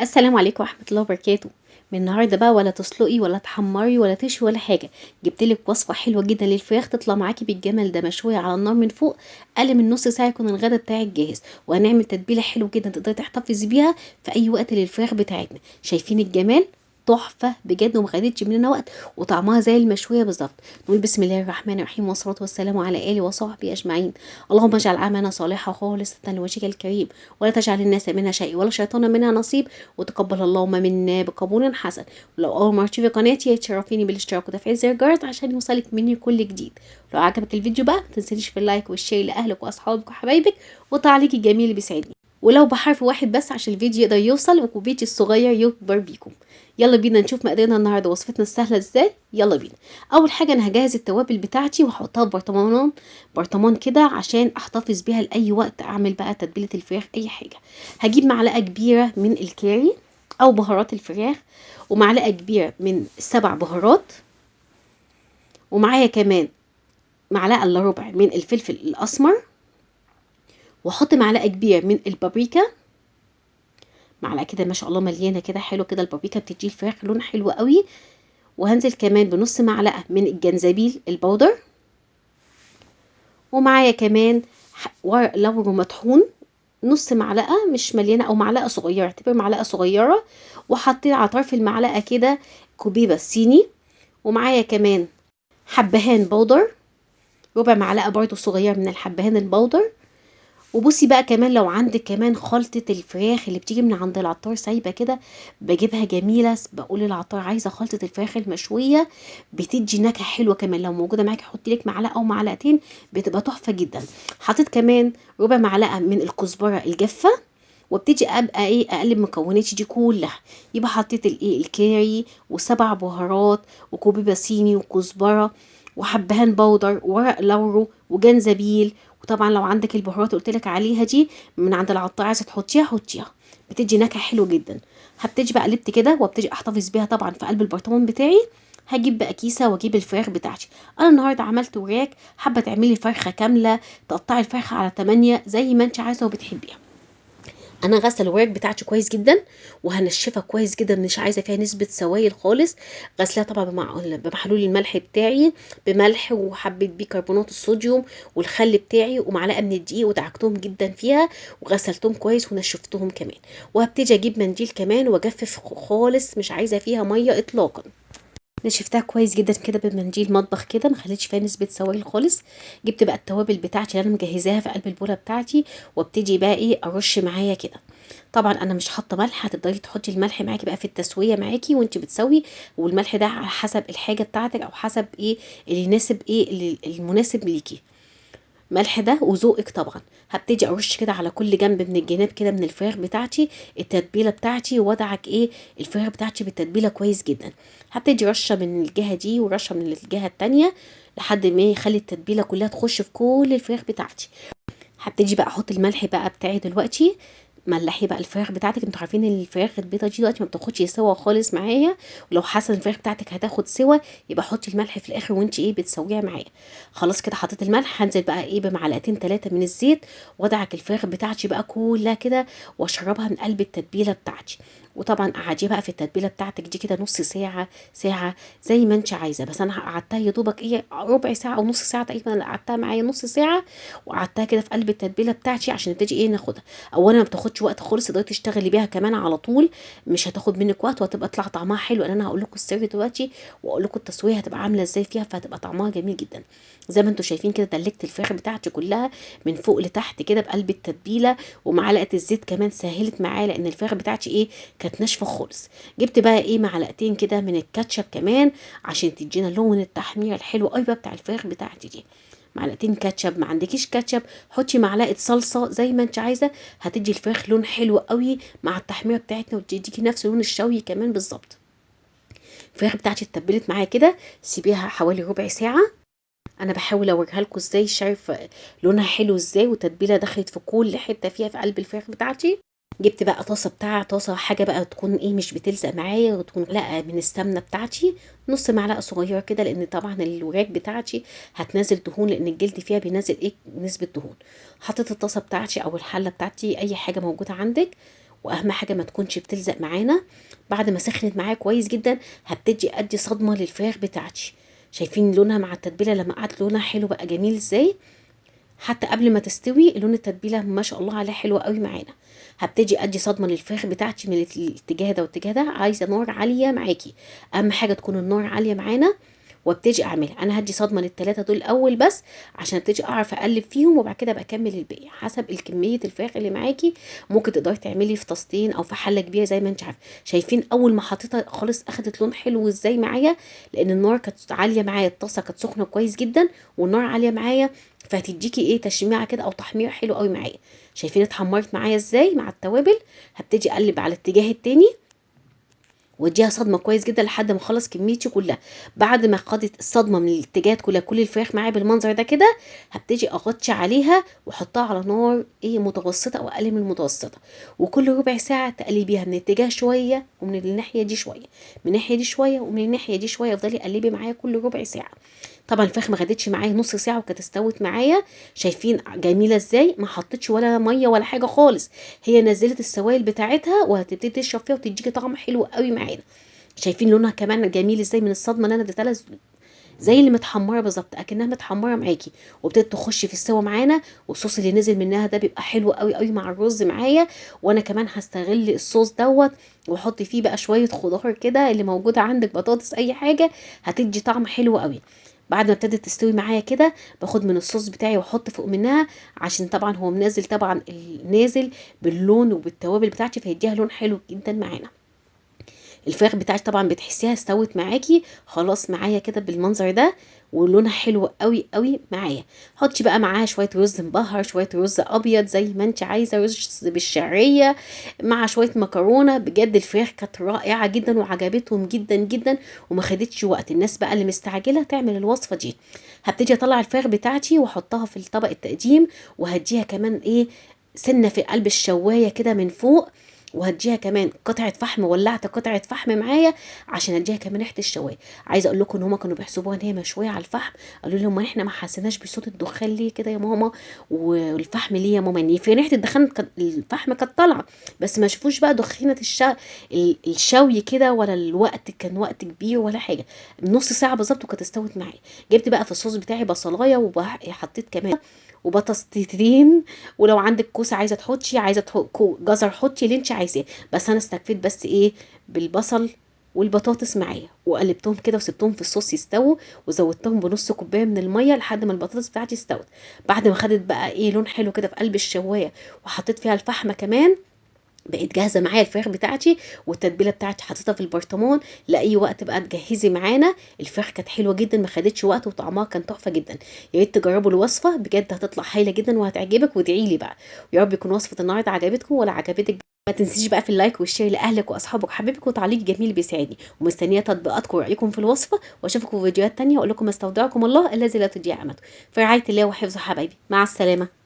السلام عليكم ورحمة الله وبركاته. من النهارده بقى ولا تسلقي ولا تحمري ولا تشوي ولا حاجة، جبتلك وصفه حلوة جدا للفراخ تطلع معاكي بالجمال ده، مشوية على النار من فوق، اقل من نص ساعة يكون الغدا بتاعك جاهز. وهنعمل تتبيله حلوة جدا تقدري تحتفظي بيها في اي وقت للفراخ بتاعتنا. شايفين الجمال؟ تحفة بجد وما خدتش مننا وقت، وطعمها زي المشويه بالظبط. نقول بسم الله الرحمن الرحيم، والصلاة والسلام على اله وصحبه اجمعين. اللهم اجعل اعمالنا صالحه خالصة لوجهك الكريم، ولا تجعل الناس منها شيء ولا شيطان منها نصيب، وتقبل اللهم منا بقبول حسن. ولو اول مرة تشوفي قناتي تشرفيني بالاشتراك وتفعيل زر الجرس عشان يوصلك مني كل جديد. لو عجبك الفيديو بقى ما تنسيش في ال like وال share لاهلك واصحابك وحبايبك، وتعليقك الجميل اللي بيسعدني، ولو بحرف واحد بس عشان الفيديو يقدر يوصل وبيتي الصغير يكبر بيكم. يلا بينا نشوف مقاديرنا النهارده وصفتنا السهلة ازاي. يلا بينا. اول حاجة انا هجهز التوابل بتاعتي واحطها في برطمان برطمان كده عشان احتفظ بيها لاي وقت اعمل بقى تتبيله الفراخ اي حاجة. هجيب معلقه كبيرة من الكاري او بهارات الفراخ، ومعلقة كبيرة من 7 بهارات، ومعايا كمان معلقه الا ربع من الفلفل الاسمر، واحط معلقه كبيرة من البابريكا، معلقه كده ما شاء الله مليانة كده حلو كده، البابريكا بتدي الفراخ لون حلو قوي. وهنزل كمان بنص معلقه من الجنزبيل ال powder، ومعايا كمان ورق لورو مطحون نص معلقه مش مليانة او معلقه صغيرة، اعتبر معلقه صغيرة. وحطيت على طرف المعلقة كده كوبيبه صيني، ومعايا كمان حبهان powder، ربع معلقه برضو صغيرة من الحبهان ال powder. وبصي بقى كمان لو عندك كمان خلطة الفراخ اللي بتيجي من عند العطار سايبة كده، بجيبها جميلة، بقول للعطار عايزة خلطة الفراخ المشوية، بتدي نكهة حلوة كمان. لو موجودة معاكي حطي لك معلقة او معلقتين، بتبقى تحفة جدا. حطيت كمان ربع معلقة من الكزبرة الجافة، وابتدي ابقى ايه اقلب مكوناتي دي كلها. يبقى حطيت الايه الكاري و7 بهارات وكوبيبة صيني وكزبرة وحبهان powder وورق لورو وجنزبيل، وطبعا لو عندك البهارات اللي قلت لك عليها دي من عند العطار عايزه تحطيها حطيها، بتدي نكهة حلوة جدا. هبتدي بقى قلبت كده وابتدي احتفظ بيها طبعا في قلب البرطمان بتاعي. هجيب بقى كيسه واجيب الفراخ بتاعتي. انا النهارده عملت وراك، حابة تعملي فرخة كاملة، تقطعي الفرخه على 8 زي ما انت عايزه وبتحبيها. انا غسل الوراك بتاعتي كويس جدا وهنشفها كويس جدا، مش عايزه فيها نسبه سوائل خالص. غسلها طبعا بمحلول الملح بتاعي، بملح وحبه بيكربونات الصوديوم والخل بتاعي ومعلقة من الدقيق، ودعكتهم جدا فيها وغسلتهم كويس ونشفتهم كمان. وهبتدي اجيب منديل كمان واجفف خالص، مش عايزه فيها مية اطلاقا. نشفتها كويس جدا كده بمنديل مطبخ كده، ما خليتش فيها نسبه سوائل خالص. جبت بقى التوابل بتاعتي اللي انا مجهزاها في قلب البوله بتاعتي، وابتدي بقى ايه ارش معايا كده. طبعا انا مش حاطه ملح، هتقدري تحطي الملح معاكي بقى في التسوية معاكي وانت بتسوي، والملح ده على حسب الحاجة بتاعتك او حسب ايه اللي يناسب ايه المناسب ليكي، ملح ده وذوقك طبعا. هبتدي ارش كده على كل جنب من الجناب كده من الفراخ بتاعتي التتبيله بتاعتي، وادعك ايه الفراخ بتاعتي بالتتبيله كويس جدا. هبتدي رشه من الجهة دي ورشه من الجهة التانية لحد ما يخلي التتبيله كلها تخش في كل الفراخ بتاعتي. هبتدي بقى احط الملح بقى بتاعي دلوقتي. ملحي بقى الفراخ بتاعتك، انتوا عارفين الفراخ البيضة دي دلوقتي ما بتاخدش سوا خالص معايا، ولو حاسه الفراخ بتاعتك هتاخد سوا يبقى حطي الملح في الاخر وانت ايه بتسويها معايا. خلاص كده حطيت الملح، هنزل بقى ايه بمعلقتين 3 من الزيت، وادعك الفراخ بتاعتي بقى كلها كده واشربها من قلب التتبيله بتاعتي. وطبعا قعديها بقى في التتبيله بتاعتك دي كده نص ساعة ساعة زي ما انت عايزه، بس انا قعدتها يا دوبك ايه ربع ساعة او نص ساعة تقريبا. انا قعدتها معايا نص ساعة وقعدتها كده في قلب التتبيله بتاعتي عشان نبتدي ايه ناخدها. اولا ما بتاخدش وقت خالص، تقدري تشتغلي بيها كمان على طول، مش هتاخد منك وقت، وهتبقى طلع طعمها حلو. انا هقول لكم السر دلوقتي واقول لكم التسوية هتبقى عامله ازاي فيها، فهتبقى طعمها جميل جدا. زي ما انتم شايفين كده دلكت الفراخ بتاعتي كلها من فوق لتحت كده بقلب التتبيله، ومعلقة الزيت كمان سهلت معايا لان الفراخ بتاعتي ايه كانت ناشفة خالص. جبت بقى ايه معلقتين كده من الكاتشب كمان عشان تدينا لون التحمير الحلو قوي بقى بتاع الفراخ بتاعتي دي. معلقتين كاتشب، ما عندكيش كاتشب حطي معلقه صلصه زي ما انت عايزه، هتدي الفراخ لون حلو قوي مع التحميره بتاعتنا وتديكي نفس لون الشوي كمان بالظبط. الفراخ بتاعتي اتبلت معايا كده، سيبيها حوالي ربع ساعة. انا بحاول اوريها لكم ازاي، شايفه لونها حلو ازاي والتتبيله دخلت في كل حتة فيها في قلب الفراخ بتاعتي. جبت بقى طاسه بتاع طاسه حاجة بقى تكون ايه مش بتلزق معايا، وتكون معلقه من السمنة بتاعتي نص معلقه صغيرة كده، لان طبعا الوراك بتاعتي هتنزل دهون لان الجلد فيها بينزل ايه نسبه دهون. حطيت الطاسه بتاعتي او الحلة بتاعتي اي حاجة موجودة عندك، واهم حاجة ما تكونش بتلزق معانا. بعد ما سخنت معايا كويس جدا هبتدي ادي صدمة للفراخ بتاعتي. شايفين لونها مع التتبيله لما قعدت لونها حلو بقى جميل ازاي، حتى قبل ما تستوي لون التتبيله ما شاء الله عليها حلو قوي معانا. هبتدي ادي صدمة للفراخ بتاعتي من الاتجاه ده والاتجاه ده. عايزه نار عالية معاكي، اهم حاجة تكون النار عالية معانا. وابتدي اعملها انا هدي صدمة للثلاثه دول الاول بس عشان ابتدي اعرف اقلب فيهم، وبعد كده بكمل الباقي حسب الكمية الفراخ اللي معاكي. ممكن تقدري تعملي في طاستين او في حله كبيرة زي ما انت عارفه. شايفين اول ما حطيتها خالص اخدت لون حلو ازاي معايا، لان النار كانت عالية معايا، الطاسه كانت سخنة كويس جدا والنار عالية معايا، فهتديكي ايه تشميعه كده او تحمير حلو قوي معايا. شايفين اتحمرت معايا ازاي مع التوابل. هبتدي اقلب على الاتجاه التاني واديها صدمة كويس جدا لحد ما اخلص كميتي كلها. بعد ما خدت الصدمة من الاتجاهات كلها كل الفراخ معايا بالمنظر ده كده، هبتدي اغطي عليها واحطها على نار ايه متوسطه او اقل من المتوسطة، وكل ربع ساعة تقلبيها من اتجاه شوية ومن الناحية دي شوية، من الناحية دي شوية ومن الناحية دي شوية. افضلي قلبي معايا كل ربع ساعة. طبعا الفراخ ما خدتش معايا نص ساعة وكانت استوت معايا. شايفين جميلة ازاي، ما حطيتش ولا مية ولا حاجة خالص، هي نزلت السوائل بتاعتها وهتبتدي تشرب فيها وتديكي طعم حلو قوي معانا. شايفين لونها كمان جميل ازاي من الصدمة اللي انا اديتها لها، زي اللي متحمره بالظبط اكنها متحمره معاكي، وابتدت تخش في السوا معانا. والصوص اللي نزل منها ده بيبقى حلو قوي قوي مع الرز معايا. وانا كمان هستغل الصوص دوت واحط فيه بقى شوية خضار كده اللي موجودة عندك، بطاطس اي حاجة، هتدي طعم حلو قوي. بعد ما ابتدت تستوي معايا كده باخد من الصوص بتاعي واحط فوق منها، عشان طبعا هو منزل طبعا نازل باللون وبالتوابل بتاعتي، فيديها لون حلو جدا معانا. الفراخ بتاعتي طبعا بتحسيها استوت معاكي خلاص معايا كده بالمنظر ده، ولونها حلو قوي قوي معايا. حطي بقى معاها شوية رز مبهر، شوية رز ابيض زي ما انت عايزه، رز بالشعريه مع شوية مكرونه. بجد الفراخ كانت رائعة جدا وعجبتهم جدا جدا وما خدتش وقت. الناس بقى اللي مستعجلة تعمل الوصفة دي. هبتدي اطلع الفراخ بتاعتي واحطها في الطبق التقديم، وهديها كمان ايه سنة في قلب الشوايه كده من فوق، وهديها كمان قطعه فحم، ولعت قطعه فحم معايا عشان اديها كمان ريحه الشوايه. عايزه اقول لكم ان هما كانوا بيحسبوها ان هي مشوية على الفحم، قالوا لهم احنا ما حسيناش بصوت الدخان ليه كده يا ماما، والفحم ليه يا ماما؟ يعني في ريحه الدخان الفحم كانت طالعه، بس ما شافوش بقى دخينه الشوي كده، ولا الوقت كان وقت كبير ولا حاجة، نص ساعة بالظبط وكانت استوت معايا. جبت بقى في الصوص بتاعي بصلايه وحطيت كمان وبطاطستين، ولو عندك كوسة عايزه تحطي، عايزه جزر حطي اللي انت عايزاه، بس انا استكفيت بس ايه بالبصل والبطاطس معايا، وقلبتهم كده وسبتهم في الصوص يستووا، وزودتهم بنص كوباية من المية لحد ما البطاطس بتاعتي استوت. بعد ما خدت بقى ايه لون حلو كده في قلب الشوايه وحطيت فيها الفحمه كمان، بقت جاهزة معايا الفراخ بتاعتي والتتبيله بتاعتي حطيتها في البرطمان لاي وقت بقى تجهزي معانا. الفراخ كانت حلوة جدا، ما خدتش وقت وطعمها كان تحفة جدا. يا ريت تجربوا الوصفة بجد هتطلع هايلة جدا وهتعجبك، وادعي لي بقى. ويا رب يكون وصفه النهارده عجبتكم ولا عجبتك. ما تنسيش بقى في ال like وال share لاهلك واصحابك وحبايبك، وتعليق جميل بيساعدني، ومستنيه تطبيقاتكم ورايكم في الوصفة، واشوفكم في فيديوهات تانية. واقول لكم استودعكم الله الذي لا تضيع امانته، في رعاية الله وحفظه حبايبي. مع السلامة.